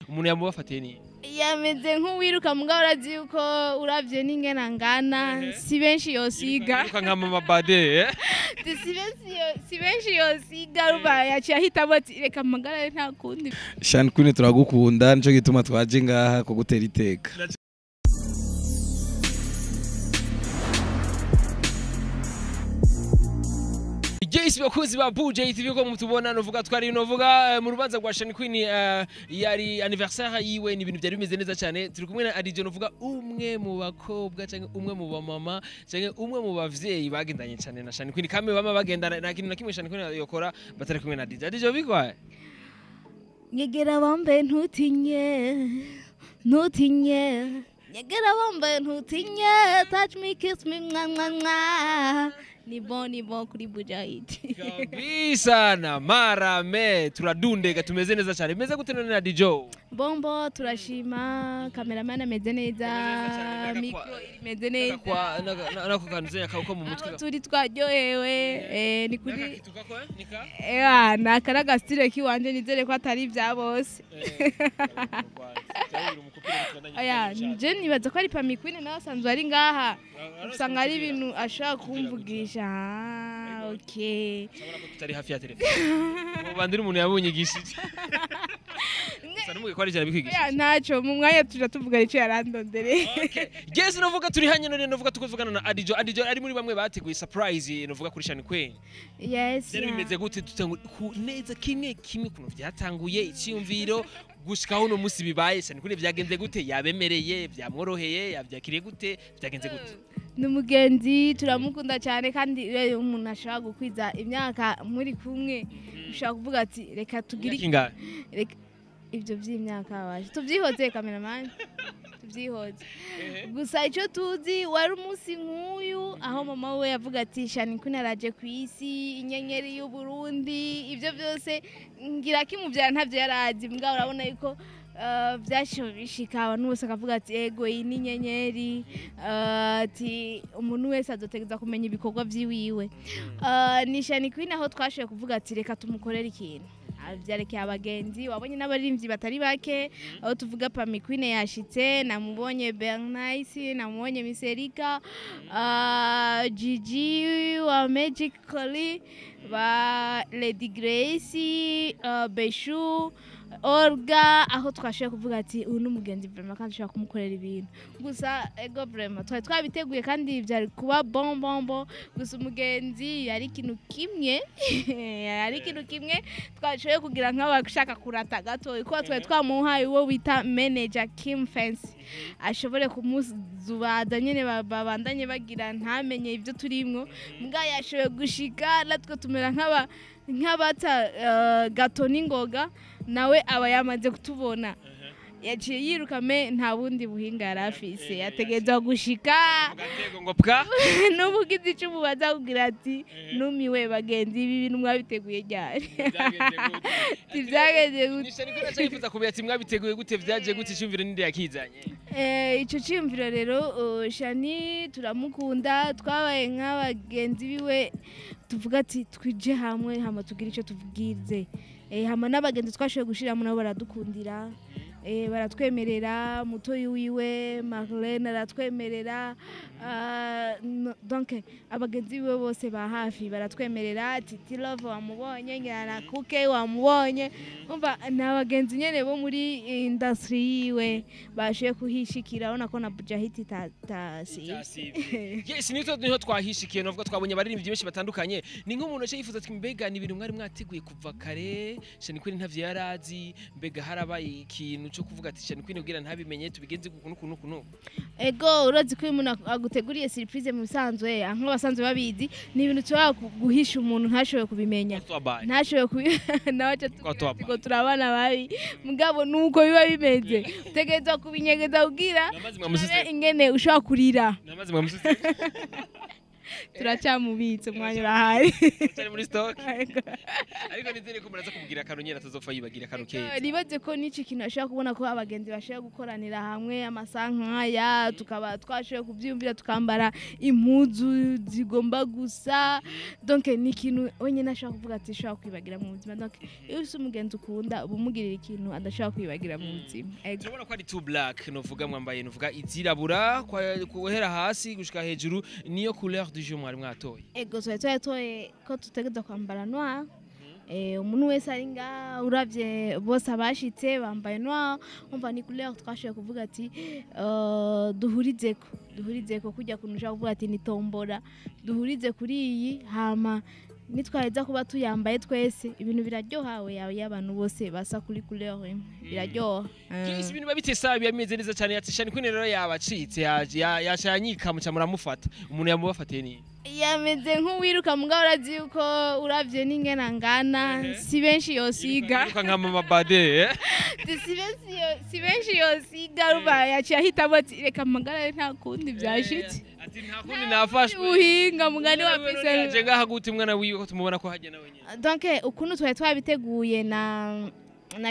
Umuntu yamubafatiye ni Yameze nk'uwiruka, mugabo urazi yuko uravye n'ingena ngana, si benshi yosiga. Yiruka nka mama bade, eh? Si benshi yosiga, ruba yaciye ahitamo ati reka mpagarare, nta kundi. Channy Queen, turagukunda, nico gituma twaje ngaha kugutera iteka. Yes, bakuzi ba Buja TV, ko mutubona, novuga twari novuga mu rubanza rwa Channy Queen, yari anniversaire yiwe, ni ibintu byari bimeze neza cyane. Turi kumwe na Adijo, novuga umwe mu bakobwa cyangwa umwe mu bamama cyangwa umwe mu bavyeyi bagendanye cyane na Channy Queen, kame bama bagendana, nta kintu na kimwe Channy Queen yokora batari kumwe na Adijo. Adijo, bigwaye? Nyegera bambaye, ntutinye, ntutinye, nyegera bambaye, ntutinye, touch me, kiss me, mwa mwa mwa, ni bon, ni bon kuri Bujahid. Kabisa, na marame turadundega, tumeze neza cyane. Bimeze gute none, Adijo? Bombo, turashima. Cameraman ameze neza. Ameze neza cyane. Micro imeze neza. Kwa nako kantu kako mu mutwe. Aho turi twaryohewe, ni kuri Naka ko nika. Ewa, ni akaraga style kiwanje, nizere ko atari ibya bose. Oya, nje nibaza ko ari Pami Queen, nawe asanzwe ari ngaha, usanga ari ibintu ashaka kumvugisha. Ah, okay. Urabona ko tutari hafi ya telefone. Mu bandira umuntu yabunyigishije. Gusa numuge ko ari cyane bikwigishije. Oya, ntacyo, mu mwanya tuja tuvuga icyo yarandondereye. Okay. Yes, novuga turi hanya none, novuga tukuvugana na Adijo. Adijo ari muri bamwe bateguye surprise, novuga kuri Channy Queen. Yes. Byari bimeze gute? Dutangu ku neza kimwe kimwe kuntu byatanguye, icyumviro gushikaho uno musi bibaye. Channy Queen byagenze gute? Yabemereye, byamworoheye, yabyakiriye gute? Byagenze gute? Ni umugenzi, turamukunda cyane, kandi iyo umuntu ashobora gukwiza imyaka muri kumwe, ushobora kuvuga ati reka tugire Imyaka ingahe? Reka ibyo by'imyaka waje tubyihoze, cameraman, tubyihoze. Gusa icyo tuzi, wari umunsi nk'uyu aho mama we yavuga ati Channy Queen araje ku isi, inyenyeri y'Uburundi. Ibyo byose ngira kimubyara ntabyo yari azi, mbwa urabona yuko byashoboye bishika, abantu bose akavuga ati ego, iyi ni inyenyeri, ati umuntu wese azotegeza kumenya ibikorwa by'iwiwe. Ni Channy Queen aho twashoboye kuvuga ati reka tumukorere ikintu. Vyarekeye abagenzi, wabonye n'abaririmbyi batari bake, aho tuvuga Pami Queen yashitse, namubonye Bernice, namubonye Miserika, Gigi wa Magic Collie, ba Lady Grace, Beshu, Olga, aho twashoboye kuvuga ati uyu ni umugenzi vraiment kandi ushobora kumukorera ibintu. Gusa ego, vraiment twari twabiteguye kandi byari kuba bon bon bon. Gusa umugenzi yari ikintu kimwe, yari ikintu kimwe twashoboye kugira nk'abashaka kurata gato, kuko twari twamuhaye uwo bita manager Kim Fence ashobore kumuzubaza nyene, babandanye bagira ntamenye ibyo turimwo. Mbwa yashoboye gushika, natwe tumera nk'aba nk'abata gato n'ingoga, nawe aba yamaze kutubona, yaciye yiruka. Me nta bundi buhinga yari afise, yategerezwa gushika Gatego ngo pwa. N'ubugize icyo umubaza kugira ati numiwe bagenzi, ibi bintu mwabiteguye ryari? Ati byagenze gute? Ni Channy Queen aca yifuza kumenya ati mwabiteguye gute, byaje gute, icyumviro ninde yakizanye? Ico ciyumviro rero, Shani turamukunda, twabaye nk'abagenzi biwe, tuvuga ati twije hamwe hama tugire ico tuvugize. Hama n'abagenzi twashoboye gushiramo nabo baradukundira, baratwemerera. Mutoyi wiwe Marlene aratwemerera, donc abagenzi biwe bose ba hafi baratwemerera. Titi Love wamubonye, ngira Kuke wamubonye, umva ni abagenzi nyene bo muri industry yiwe bashoboye kuhishikira. Urabona ko na Bujahiti ta Yes, nito niho twahishikiye, novuga twabonye abaririmbyi benshi batandukanye. Ni nk'umuntu aca yifuza ati mbega ni ibintu mwari mwateguye kuva kare, Channy Queen ntavyo yarazi? Mbega harabaye ikintu cyo kuvuga ati Channy Queen kugira ntabimenye tubigenze uku n'uku n'uku n'uku? Ego, urazi ko iyo umuntu aguteguriye surprise, mu bisanzwe nk'abasanzwe babizi, ni ibintu ushobora guhisha umuntu ntashobore kubimenya. Twabaye. Ntashobore kubi nawe aca Kwa atubwira ati twabaye. ngo turabana babi, mugabo nuko biba bimeze, utegerezwa kubinyegeza kugira Namazi mwamusutse. urabe ingene ushobora kurira. Namazi mwamusutse. Turacyamubitse, umwanya urahari. Cyari muri stock, ariko nizere ko muraza kumubwira akantu nyene atazopfa yibagira, akantu keza. Nibaze ko n'iki kintu ashobora kubona ko abagenzi bashobora gukoranira hamwe amasaha nk'aya, tukaba twashoboye kubyiyumvira, tukambara impuzu zigomba gusa. Donc ni ikintu wenyine ashobora kuvuga ati ashobora kwibagira mu buzima. Donc iyo ufise umugenzi ukunda, uba umugirira ikintu adashobora kwibagira mu buzima. Ego. Turabona ko ari tout black, novuga mwambaye, novuga izirabura guhera hasi gushika hejuru. Niyo couleur du jour mwari mwatoye? Ego, twari twatoye ko tutegerezwa kwambara noir. Umuntu wese ari ngaha, uravye bose abashitse bambaye noir. Umva, ni couleur twashoboye kuvuga ati duhurizeko kujya kuntu ushobora kuvuga ati ni tombora, duhurize kuri iyi. Hama nitwaheza kuba tuyambaye twese, ibintu biraryoha. We yawe y'abantu bose basa kuri couleur imwe, biraryoha. Yes, ibintu biba bitesa, biba bimeze neza cyane. Ati Shani Queen rero yabacitse, yaje yashanyika, muca muramufata. Umuntu yamubafatiye ni Yameze nk'uwiruka, mugabo urazi yuko uravye n'ingena ngana, si benshi yosiga. Yiruka nka mama bade, eh? Si benshi yosiga. Ruba yaciye ahitamo ati reka magara, nta kundi byashitse. Ati nta kundi, nafashwe. Uhinga mugani wa Yaje Pise. ngaha gute umwana wiwe, ko tumubona ko hajya nawe nyene? Donc ukuntu twari twabiteguye na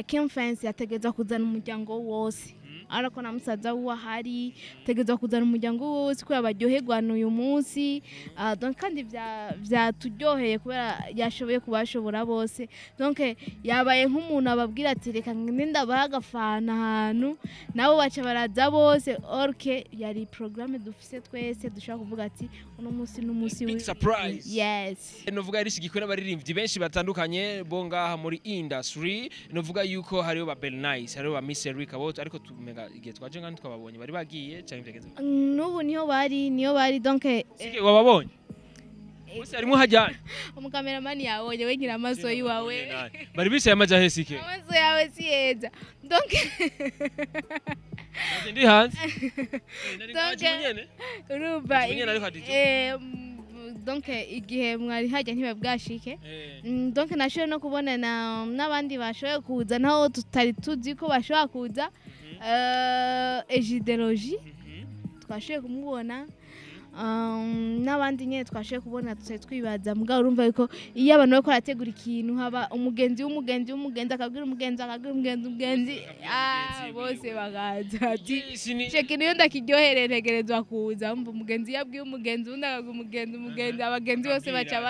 Kim Fence, yategerezwa kuzana umuryango wose, ariko na musaza wiwe ahari, ategerezwa kuzana umuryango wose kubera baryoherwa uyu munsi. Ah, donc kandi vyaturyoheye kubera yashoboye kubashobora bose. Donc yabaye nk'umuntu ababwira ati reka ngende ndabaha agafana ahantu, nabo baca baraza bose. Orke yari programme dufise twese, dushobora kuvuga ati uno munsi n'umunsi Big surprise. Yes. Novuga yarishigikiwe n'abaririmbyi benshi batandukanye bo ngaha muri industry. Novuga yuko hariho ba Bell Nice, hariho ba Miss Erica Boto, ariko tumenga igihe twaje ngaha twababonye bari bagiye cyangwa byagenze gute? N'ubu niho bari, niyo bari. Donc Sike wababonye bose harimo hajyanye. Umukameramani yabonye, we ngira amaso yiwawe. Bari bicaye amaja he, sike? Amaso yawe si heza. Donc Naje ndi hanze. Nari Donc, ngaje nyene. Urumva Nyene ariko Hadija. Donc igihe mwari hajya ntibabwashike. Donc nashoboye no kubona n'abandi bashoboye kuza naho tutari tuzi ko bashobora kuza. Ejidelogie twashoboye kumubona, n'abandi nyine twashoboye kubona tutari twibaza. Mugabo urumva yuko iyo abantu bariko barategura ikintu, haba umugenzi w'umugenzi w'umugenzi, akabwira umugenzi, akabwira umugenzi, umugenzi, bose bakaza ati Yes, ni ico kintu iyo ndakiryohereye ntegerezwa kuza. Umva, umugenzi iyo abwiye umugenzi, undi akabwira umugenzi, umugenzi, abagenzi bose baca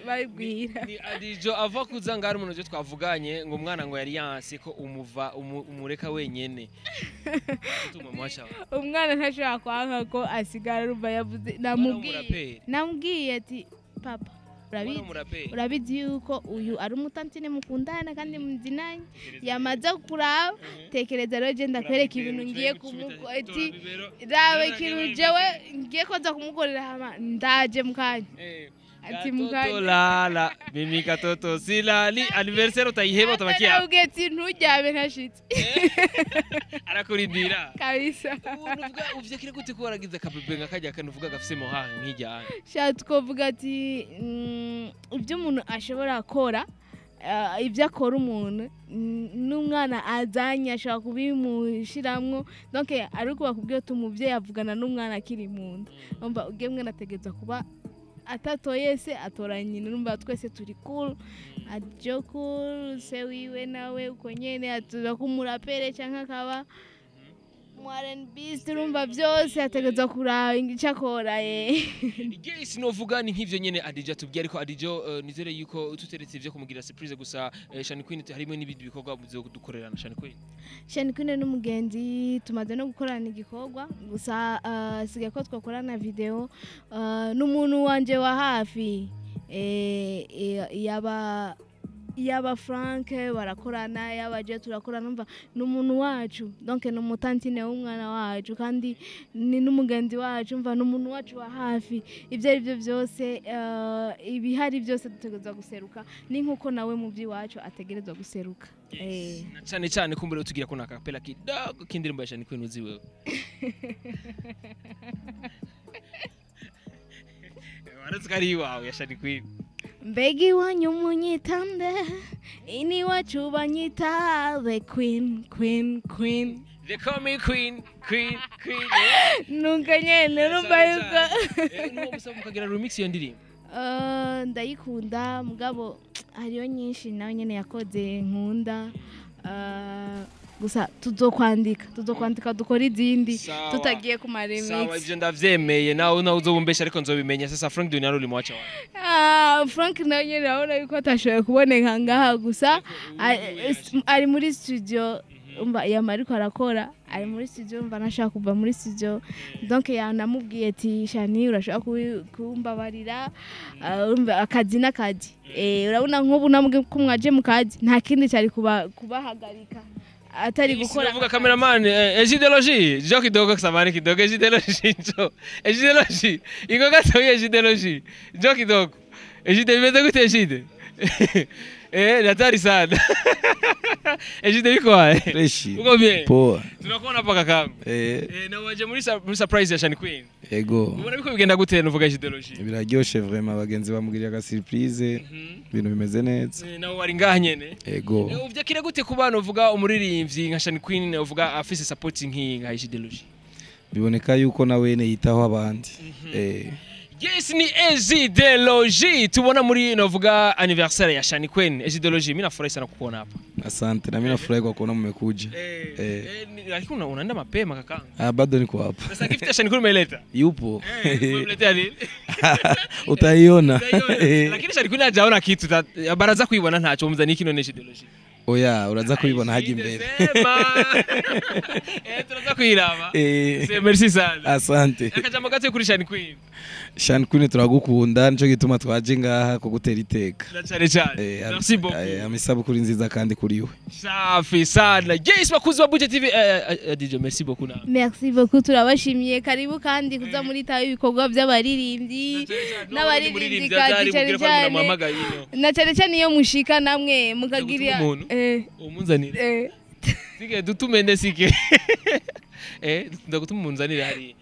babwira. Ni Adijo ava kuza ngari umuntu je twavuganye ngo umwana ngo yari yanse ko umuva umureka wenyene. Tuma mwacha. Umwana ntashobora kwanka ko asigara. Urumva yavuze, namubwiye Umuraperi. namubwiye ati papa, urabizi, Umuraperi. urabizi yuko uyu ari umutantine mukundana kandi muzinanye, yamaze kuraba. Tekereza rero je ndakwereka ibintu ngiye kumuko, ati raba ikintu jewe ngiye koza kumukorera, hama ndaje mukanya. Ati Katoto mukanya. lala, mimi katoto silali, anniversaire utayiheba, utabakia. Namubwiye ati ntujyame ntashitse. Arakurindira. Kabisa. Uvuga uvyakire gute ko waragize akabebe nka kajya kanuvuga gafise moha nk'ijya? Sha, twovuga ati ibyo umuntu ashobora gukora, ibyo akora umuntu, n'umwana azanye ashobora kubimushiramwo. Donc ariko bakubwiye ati umubyeyi avugana n'umwana akiri mu nda. Umva, ugiye mwana ategereza kuba atatoye se, atora nyina. Urumva twese turi cool, ajo cool, se wiwe nawe uko nyene atuza ko umurapere canke akaba mu R&B. Urumva byose ategereza kuraba icyo akora ye. Yes, novuga ni nk'ivyo nyene Adija tubwiye. Ariko Adijo, nizere yuko tuteretse ivyo kumugira surprise gusa, Shani Queen, harimo n'ibindi bikorwa dukorerana Shani Queen. Shani Queen n'umugenzi, tumaze no gukorana igikorwa gusa, sigaye ko twakorana video. N'umuntu wanje wa hafi, yaba Frank barakorana, yaba je turakorana. Umva, ni umuntu wacu, donc ni umutantine w'umwana wacu kandi ni n'umugenzi wacu. Umva, ni umuntu wacu wa hafi. Ibyo ari byo byose, ibihari byose dutegerezwa guseruka, ni nk'uko nawe mu by'iwacu ategerezwa guseruka. Na cane cane kumbure utugira ko nakapela kidogo k'indirimbo ya Shani Queen uzi wewe. Waretse ko ari iwawe ya Shani Queen. Mbega iwanyu munyitande, iniwacu banyita the queen, queen, queen. They call me queen, queen, queen. Nuko nyene urumva yuko Nuwo musaba mukagira remix iyo ndirimbo. Ndayikunda mugabo hariyo nyinshi nawe nyene yakoze nkunda. Gusa tuzokwandika dukora izindi. Sawa. Tutagiye ku ma Sawa, remix. Ivyo ndavyemeye, nawe uzobumbesha ariko nzobimenya. Sasa Frank Duniano ulimwacha wapi? Ah, Frank nawe nyene urabona yuko atashoboye kuboneka ngaha, gusa ari muri studio. Umva yama ariko arakora, ari muri studio, umva ntashaka kuva muri studio. Donc yanamubwiye ati: "Shani, urashobora kumbabarira." Urumva akazi n'akazi. Urabona nk'ubu namwe ko mwaje mu kazi, nta kindi cyari kubahagarika atari gukora. Sinavuga cameraman, Egidelogy, jo kidogo, samani kidogo, Egidelogy, jo Egidelogy, ingo gato, Egidelogy, jo kidogo. Egide, bimeze gute Egide? Hatari sana. Egide, biko wae? Fresh. Uko bien? Poa. Tunakuona hapa kakangu. Na waje muri surprise ya Shani Queen. Ego. Ubona biko bigenda gute nuvuga Egidelogy? Biraryoshe vraiment, abagenzi bamugiriye aga surprise, ibintu bimeze neza. Na wari ngaha nyene. Ego. Uvyakira gute kuba nuvuga umuririmbyi nka Shani Queen uvuga afise support nk'iyi nka Egidelogy? Biboneka yuko na wene yitaho abandi. Yes, ni Egidelogy tubona muri novuga anniversaire ya Shani Queen. Egidelogy, mimi nafurahi sana kukuona hapa. Asante, na mimi nafurahi kwa kuona mmekuja. Lakini unaenda mapema kakangu. Ah, bado niko hapa. Sasa gift ya Shani Queen umeleta? Yupo. Umemletea nini? Utaiona. Lakini Shani Queen hajaona kitu, baraza kuibona ntaco muzani kino Egidelogy. Oya, uraza kubibona hajya imbere. Sema. Turaza kuyiraba. Merci sana. Asante. Akajambo gato kuri Shani Queen. Shani Queen, turagukunda, nico gituma twaje ngaha kugutera iteka. Na cyane cyane. Merci beaucoup. Amisabukuru nziza kandi kuri we. Safi sana. Yes, bakuzi wa Buja TV. DJ, merci beaucoup na. Merci beaucoup, turabashimiye. Karibu kandi kuza muri tayo ibikorwa by'abaririmbyi n'abaririmbyi kandi cyane cyane na cyane cyane iyo mushika namwe mukagira Ndagutuma umuntu. Umunzanire. Sike dutumende sike. Ndagutuma umunzanire hari.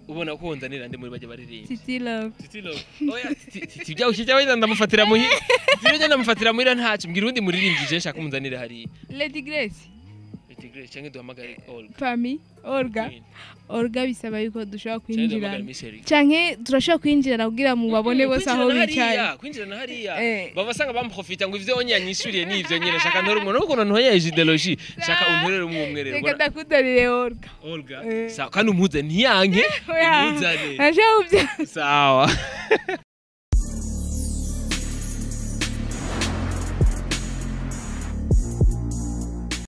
Ubona ko wonzanira ndi muri bajya baririmba. Titi Love. Titi Love. Oya, Titi bya ukijya wenda ndamufatira muhira. Titi bya ndamufatira muhira ntacyo mbwira undi muririmbyi je nshaka umunzanire hari. Lady Grace. Lady Grace cyangwa duhamagare Olga. Pami Olga. Olga bisaba yuko dushobora Cyangwa duhamagare kwinjirana Miss Eric. canke turashobora kwinjirana kugira mu babone bose aho Kwinjirana bicaye. hariya, kwinjirana hariya. Baba basanga bamuprofita ngo ivyo onye yanyishuriye nivyo nyine shaka ntore umuntu ukuntu ntoye Egidelogy, shaka untorere umwe umwe rero. Reka ndakudorire Olga. Olga. Eh. Sawa, kandi umuze ntiyanke. Oya. Umuzane. Ashobora Sawa.